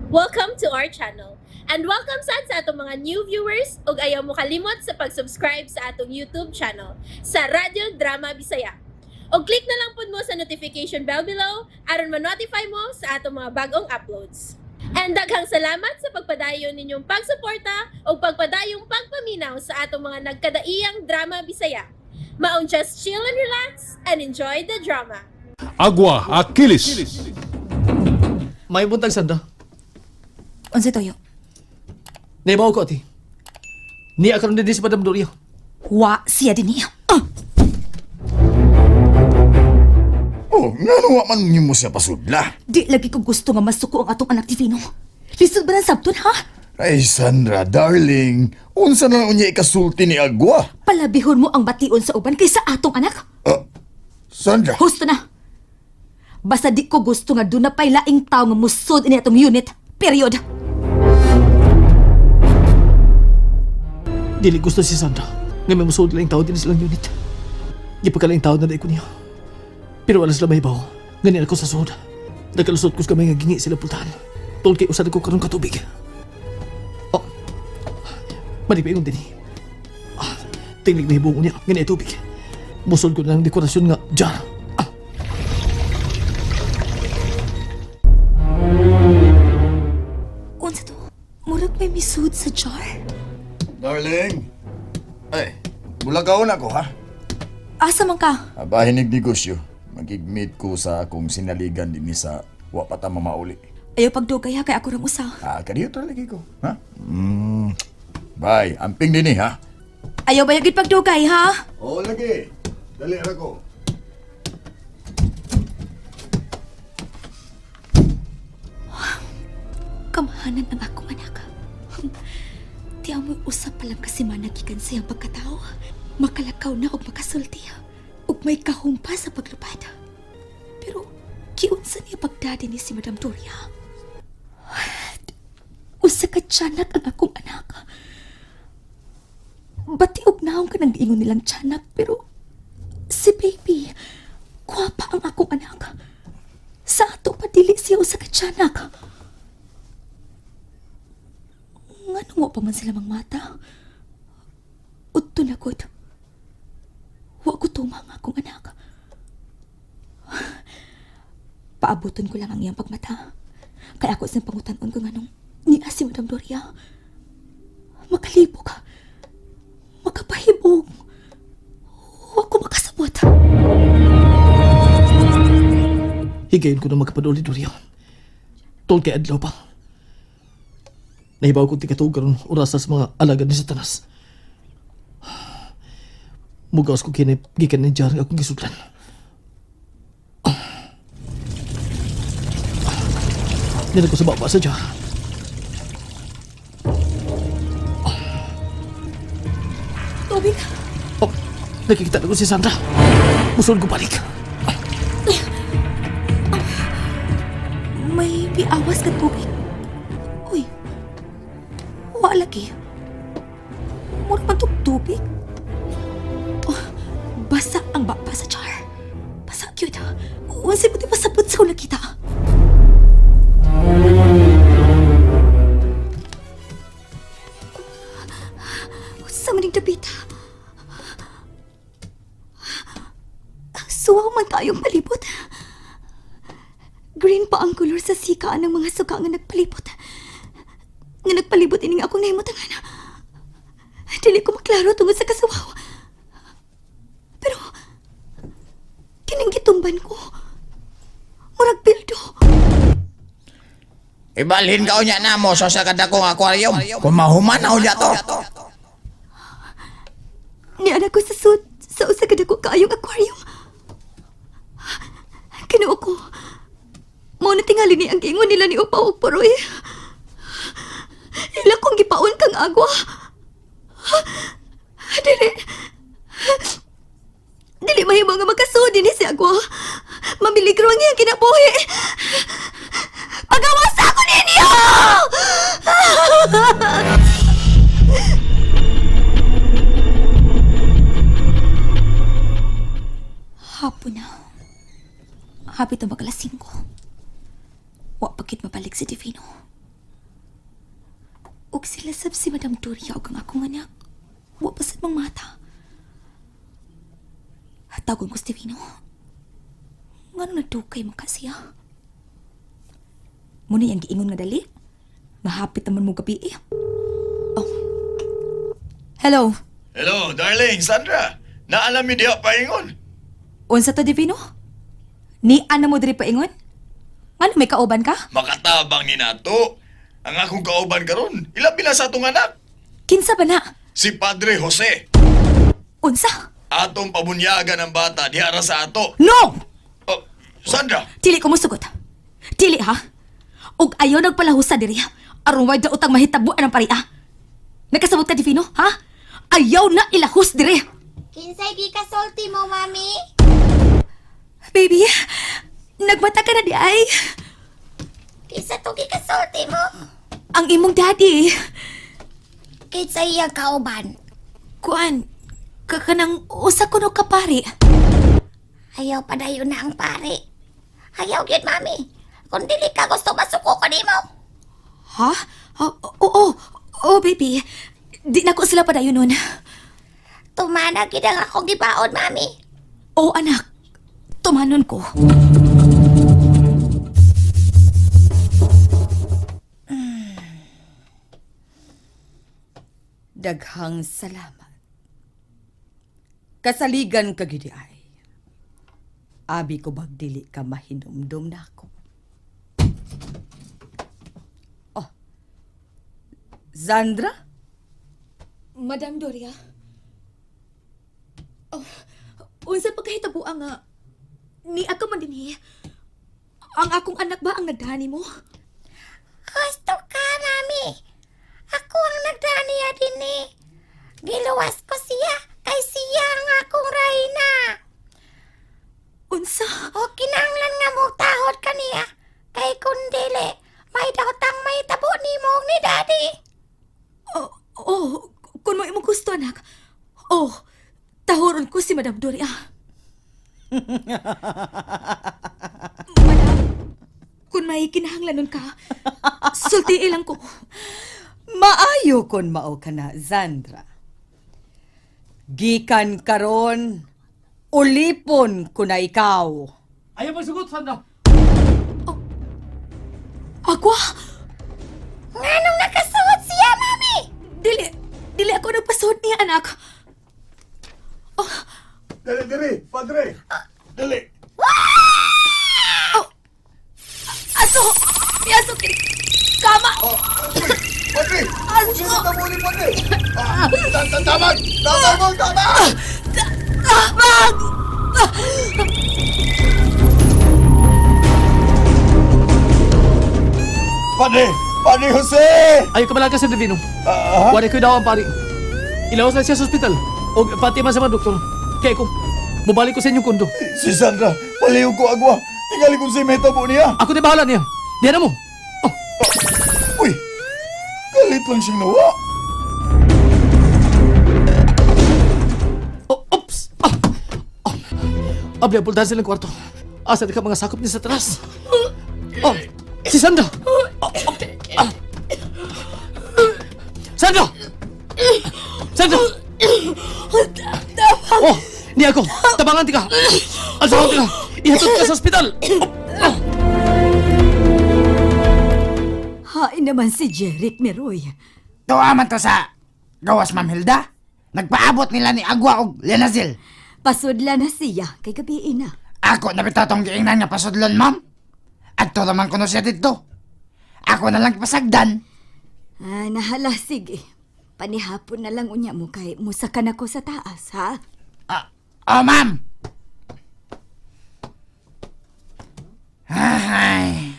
Welcome to our channel. And welcome sad sa atong mga new viewers ug ayaw mo kalimot sa pag-subscribe sa atong YouTube channel sa Radyo Drama Bisaya. Og click na lang pud mo sa notification bell below aron ma-notify mo sa atong mga bagong uploads. And daghang salamat sa pagpadayon ninyong pagsuporta ug pagpadayong pagpaminaw sa atong mga nagkadaiyang drama Bisaya. Maong just chill and relax and enjoy the drama. Agua Achilles. May buntag, Sandra. Unsa toyo? Naibaw ko, ati. Niya karon din si Madam Doria. Wa siya din niya. Ah! Oh, ngano wa man nimo siya pasudla? Di lagi ko gusto nga masuko ang atong anak Divino. Lisod ba ng sabton, ha? Ay, Sandra, darling, unsa na lang unya ikasulti ni Agwa? Palabihon mo ang bation sa uban kaysa atong anak. Ah, Sandra, Husto na. Basta di ko gusto nga doon na pa'y laing tao nga musod ini atong unit. Period. Dili gusto si Sandra. Nga may musuod lang tao din silang unit. Gipagkalaing tao na dai ko niya. Pero wala sila mahibaw. Ngayon ako sa suod. Nagkalusot ko sa kamay nga gingi sila pultahan. Tol kay usad ko karon katubig. Oh. Mali pa ingon din eh. Ah, tinglig na hibong niya. Ngayon ay tubig. Musod ko na ng dekorasyon nga jar. Ah, Unsa to? Murag may misud sa jar. Darling. Ay, bulakaon ako ha. Asa man ka? Abahin negosyo. Magigmeet ko sa akong sinaligan din sa wa pa ta mamauli. Ayaw pagdugay ha kay ako rang usa. Ah, kadiyo to lagi ko, ha? Bye, amping din eh, ha? Ayaw ba yung pagdugay ha? Oo, lagi. Dali ra ko. Kamahanan ang akong anak. Di amoy usap pa lang kasi managikan sa iyang pagkatao. Makalakaw na og makasulti. Ug may kahumpa sa paglupad. Pero giunsa niya pagdadi ni si Madam Doria. Usa ka tiyanak ang akong anak. Bati og naong ka nang giingon nilang tiyanak pero si baby, gwapa ang akong anak. Sa ato pa dili siya usa ka tiyanak. Ngano wa pa man sila mangmata? Udto na gud. Wa ko tuma ang akong anak. Paabuton ko lang ang iyang pagmata. Kaya ako sa pangutan-on ko nganong niya si Madam Doria. Makalibog. Makapahibog. Wa ko makasabot. Higayon ko na magkapaduli, Doria. Tol kay adlaw pa. Nahibaw kong tikatuog karon orasa sa mga alagad ni Satanas. Mugawas ko kinay gikan ni jar nga akong gisudlan. Nila ko sa baba sa jar. Tubig. Oh, nakikita na ko si Sandra. Musul ko balik. May biawas ka tubig. Uy. Wa lagi. Mura man tog tubig. Oh, basa ang baba sa jar. Basa cute. Unsay mo di pasabot sa kong nakita. Sa maning dapita. Suwaw man kayong palibot. Green pa ang kolor sa sika ng mga suka nga nagpalibot. Nga nagpalibot ining akong nahimutangan. Dili ko maklaro tungod sa kasuwaw. Pero, kining gitumban ko. Murag bildo. Ibalhin ka unya na mo sa sa kadakong aquarium. Kung mahuman na unya to. Niana ko sa sud sa usa ka dako kaayong aquarium. Kinuo ko. Mao na tingali ni ang giingon nila ni Upa og Puroy. Ila kong gipaon kang agwa. Dili. Dili mahimo nga makasuod ni si agwa. Mamiligro ang iyang kinabuhi. Pagawas ako ninyo! Hapon na. Hapit ang mag-alas 5. Wa pa gid mabalik si Divino. Ug sila sab si Madam Doria ug ang akong anak. Wa pa sad mang mata. Tagon ko si Divino. Ngano nadukay man ka siya? Muna yang giingon nga dali. Mahapit naman mo gabi eh. Oh. Hello. Hello, darling, Sandra. Naalam mi diha paingon. Unsa to, Divino? Ni ana mo diri paingon? Ngano may kauban ka? Makatabang ni nato. Ang akong kauban karon, ilabi na sa atong anak, Kinsa ba na? si Padre Jose. Unsa? Atong pabunyagan ang bata diha ra sa ato. No! Oh, Sandra, Dili ko musugot. Dili ha? Ug ayaw nagpalahusa diri. Aron way daotang mahitabuan ang paria. Nakasabot ka, Divino, ha? Ayaw na ilahos diri. Kinsay gikasulti mo, mami? Baby, nagmata ka na di ay. Kinsa to gikasulti mo? Ang imong daddy. Kinsa iyang kauban? Kuan, kakanang usa kuno ka pare. Ayaw padayon na ang pare. Ayaw gyud, mami. Kung dili ka gusto masuko ko nimo. Ha? Oo, oo, oh, baby. Di na ko sila padayon nun. Tumana gyud ang akong gibaon, mami. Oo, anak. Tumanon ko. Daghang salamat. Kasaligan ka gidi ay. Abi ko bagdili ka mahinumdum nako. Oh. Zandra? Madam Doria. Oh, unsa pagkahitabo ang ni ato man dinhi. Ang akong anak ba ang nagdani mo? Gusto ka, mami. Ako ang nagdaniya dinhi. Giluwas ko siya kay siya ang akong reyna. Unsa? O kinahanglan nga mo tahod kaniya. Kay kung dili, may daotang may tabo nimo ni daddy. Oh, oh, kung mo imong gusto anak. Oh, tahoron ko si Madam Doria. Madam, kung may kinahanglanon ka, sultii lang ko. Maayo kon mao ka na, Zandra. Gikan karon, ulipon ko na ikaw. Ayaw magsugot, Sandra. Agwa! Nganong nakasuot siya, mami? Dili, dili ako nagpasuot niya, anak. Dali, dali, Padre. Dali. Aso! Aso! Kama! Padre! Aso! Tama ni Padre! Ah, Tabang! Tabang! Tabang! Tabang! Padre! Padre Jose! Ayaw ka malaga sa Divino. Wala ko daw ang pari. Ilawas na siya sa ospital. O pati man sa mga doktor. Kaya ko, mubalik ko sa inyong kondo. Si Sandra, paliw ko agwa. Tingali kung si Meta po niya. Ako na bahala niya. Diyan na mo. Oh, Uy! Galit lang siyang nawa. oh, oops! Ah, oh. Abli, pultahan silang kwarto. Asa di ka mga sakop niya sa taras. Oh, si Sandra! Oh, oh, ah. Sandra! Sandra! Oh, niya ako. Tabangan ti ka. Alsahan ti ka. Ihatod ka sa ospital. Oh, oh. Hain naman si Jeric Meroy. Tuwa man to sa gawas Ma'am Hilda. Nagpaabot nila ni Agwa og Lenazil. Pasudla na siya kay gabi na. Ako na bitaw tong giingnan nga pasudlon, ma'am. Adto raman kuno siya didto. Ako na lang pasagdan. Ah, nahala, sige. Panihapon na lang unya mo kay musaka na ko sa taas, ha? Ah, oh, ma'am. Ay.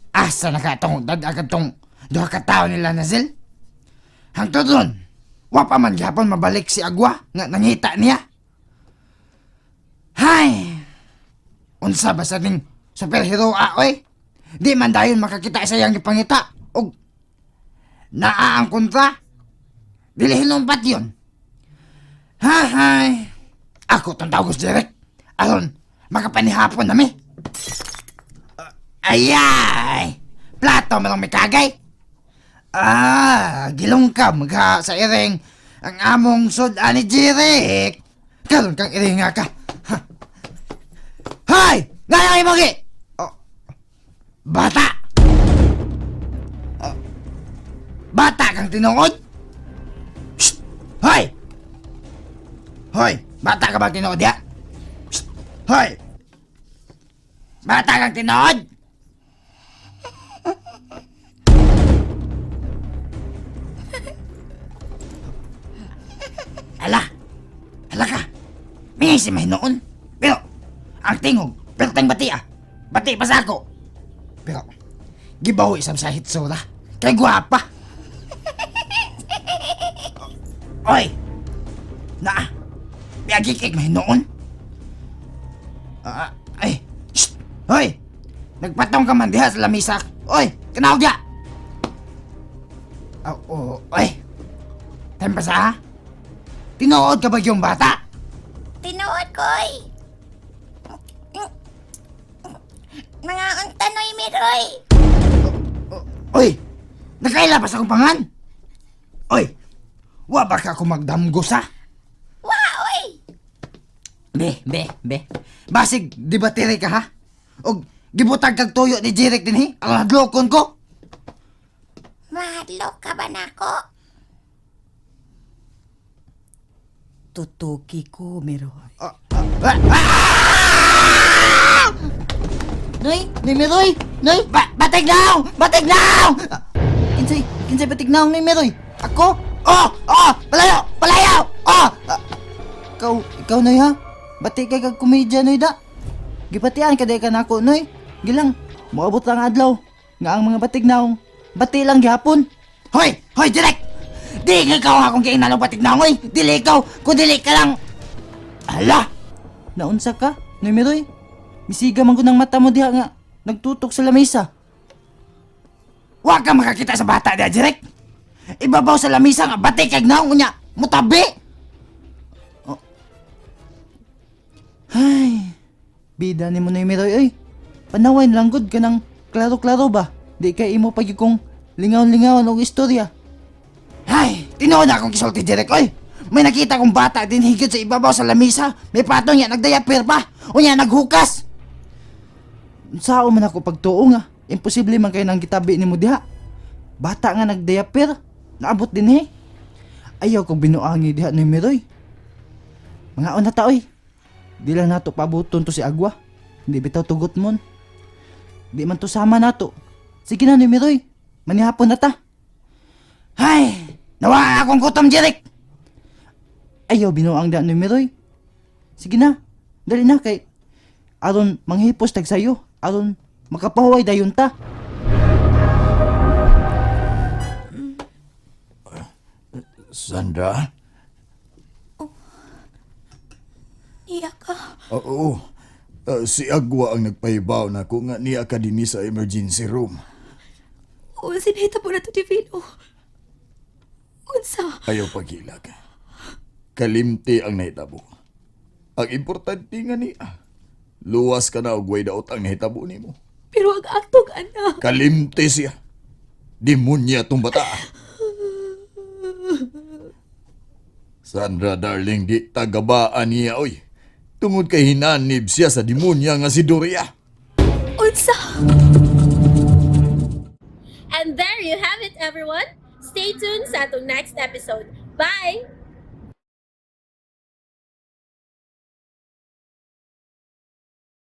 Asa na ka tong dad tong duha ka tawo nila Nazil? Hangtod ron, wa pa man gihapon mabalik si Agwa nga nangita niya. Hay! Unsa ba sa ning superhero aoy? Di man dayon makakita sa iyang gipangita og naa ang kontra. Dili hinumpat yun. Hahay! Ako tong tawag sa Derek. Aron, makapanihapon nami. Ayay! Plato man lang may kagay. Ah, gilungkam ka sa iring ang among sud-an ni Jeric. Karon kang iring nga ka. Ha. Hoy! Ngayong imogi! Oh, bata! Oh, bata kang tinuod? Shh! Hoy! Hoy! Bata ka ba tinuod ya? Shh! Hoy! Bata kang tinuod? Ala! Ala ka! May si may noon. Pero, ang tingog, perteng bati ah. Bati pa sa ako. Pero, gibaw isang sa hitsura. Kay guwapa. Oy! Naa! Biagikig may noon. Ah, ay! Shh! Hoy! Nagpatong ka man diha sa lamisa. Oy! Kanawag ya! Oh, oh, oy! Time pa sa ha? Tinuod ka ba yung bata? Tinuod ko, oy. Mga untanoy miroy. Oy! Nakaila pa sa akong pangan? Oy! Wa ba ka akong magdamgo sa? Wa, oy. Be, be, be. Basig, di ba tiri ka ha? Og gibutag kag tuyo ni Jeric dinhi? Ang hadlokon ko? Mahadlok ka ba nako? Tutuki ko, Miroy. Ah, ah, ah! Noy, Noy Miroy! Noy, ba batignaw! Batignaw! Ah, Kinsay, kinsay batignaw, Noy Miroy? Ako? Oh! Oh! Palayo! Palayo! Oh! Ah, ikaw, ikaw Noy ha? Bati kay kag komedya Noy da. Gipatian ka day ka nako Noy. Gilang, moabot lang adlaw nga ang mga batignaw bati lang gihapon. Hoy! Hoy, direk! Di ikaw ang akong giinalong batignaw, oy! Dili ikaw! Kung dili ka lang! Ala! Naunsa ka, Noy Miroy? Misiga man ko ng mata mo diha nga nagtutok sa lamesa. Wa ka makakita sa bata diha, Jerek. Ibabaw sa lamesa nga batik kag naong unya, mutabi. Oh. Ay, bida ni mo Noy Miroy oy. Panaway lang gud ka ng klaro-klaro ba? Di kay imo pag kong lingaon-lingaon og istorya. Ay, tinuod na akong kisulti, Jerek, oy! May nakita kong bata din higit sa ibabaw sa lamisa. May patong niya, nagdayaper pa. O niya, naghukas. Sao man ako pagtuo nga. Imposible man kayo nang gitabi ni mo diha. Bata nga nagdayaper. Naabot din he. Ayaw kong binuangi diha ni Miroy. Mga una ta, oy. Di lang nato pabuton to si Agwa. Hindi bitaw tugot mon. Di man to sama nato. Sige na ni Miroy. Manihapon na ta. Ay, nawa akong gutom, Jeric. Ayaw, binuang daan ni Miroy. Sige na, dali na kay aron manghipos tag sayo, aron makapahuway dayon ta. Sandra? Niya ka. Oo. Si Agwa ang nagpahibaw na ko nga niya ka dinhi sa emergency room. Unsa nahitabo na to Divino? Unsa? Ayaw paghilak. Kalimti ang nahitabo. Ang importante nga niya, luwas ka na og way daot ang nahitabo nimo. Pero ang atong anak. Kalimti siya. Demonya tong bata. Sandra, darling, di tagabaan niya, oy. Tungod kay hinanib siya sa demonya nga si Doria. Unsa? And there you have it, everyone. Stay tuned sa atong next episode. Bye!